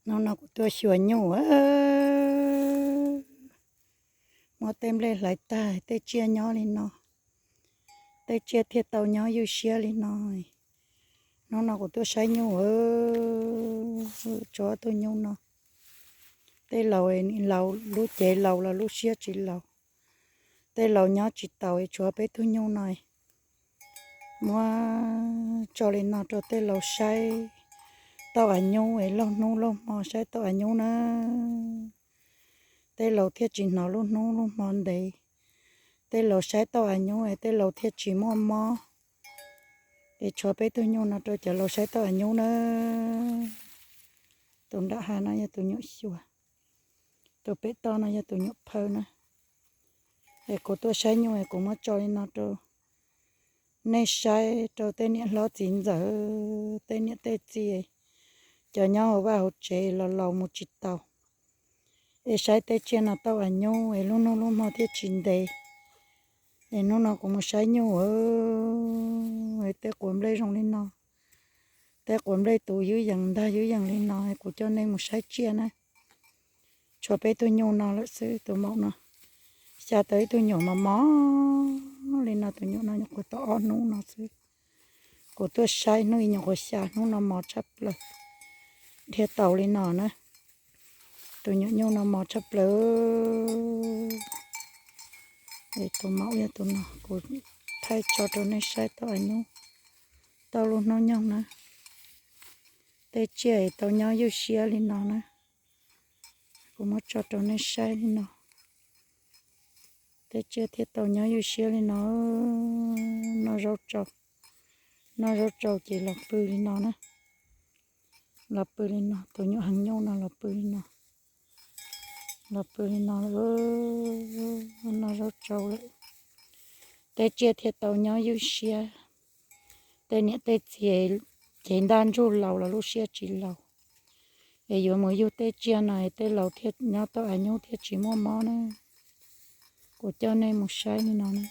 Hnub no kuv tuaj xyuas nyuj, muab tej nplej hlais tag, tej tsiaj nyob li no, tej tsiaj thiaj tau nyob ywj siab li no. Hnub no kuv tuaj saib nyuj, tso ob tug nyuj no. Tej laus, laus lub cev laus los lub siab tsis laus, tej laus nyob tsis taus, tshuav peb tug nyuj no. Muab tso li no rau tej laus saib tau av nyub es lauj hnub lauj hmo saib tau av nyub na. Tej laus thiaj tsis hnov lub hnub lub hmo ntev. Tej laus saib tau av nyub es tej laus thiaj tsis muaj mob. Es tshuav peb tug nyuj no rau cov laus saib tau av nyub na. Tus nram hav no yog tus nyuam xyuas, tus pem toj no yog tus nyuam phawj na. Es kuv tuaj saib nyuj es kuv muab tso li no rau nej saib, rau tej niam hlob txiv ntxawm, tej niam tej txiv, cov nyob hauv vaj hauv tsev los laus mus tsis taus, es saib tej tsiaj no tau av nyub es lub hnub lub hmo thiaj tsis ntev. Es hnub no kuv mus saib nyuj, tej quav nplej zoo li no, tej quav nplej tus ywb yees ntag ywb yees li no, kuv coj nej mus saib tsiaj na. Tshuav peb tug nyuj no lawm xwb, tus maum no, xya tau ib tug nyuam mos mos li no, tus nyuam no nyuam qhuav tau ob hnub no xwb. Kuv tuaj saib hnub ib nyuam qhuav xya, hnub no mos tshaj plaws, dhia taus li no na. Tus nyuam nyuj no mos tshaj plaws. Es tus maum yog tus no, kuv thaij tso rau nej saib tau av nyub, tau lub hnub nyoog na. Tej tsiaj es tau nyob ywj siab li no na. Kuv muab tso rau nej saib li no. Tej tsiaj thiaj tau nyob ywj siab li no. Noj zaub tsau, noj zaub tsau ces los pw li no na. Los pw li no, tus nyuam heev nyuj no los pw li no. Los pw li no, noj zaub tsau lawm. Tej tsiaj thiaj tau nyob ywj siab. Tej niam tej txiv, cev ntaj ntsug laus los lub siab tsis laus, es yuav mus yug tej tsiaj no es tej laus thiaj nyob tau av nyub thiaj tsis muaj mob na. Kuv coj nej mus saib li no na.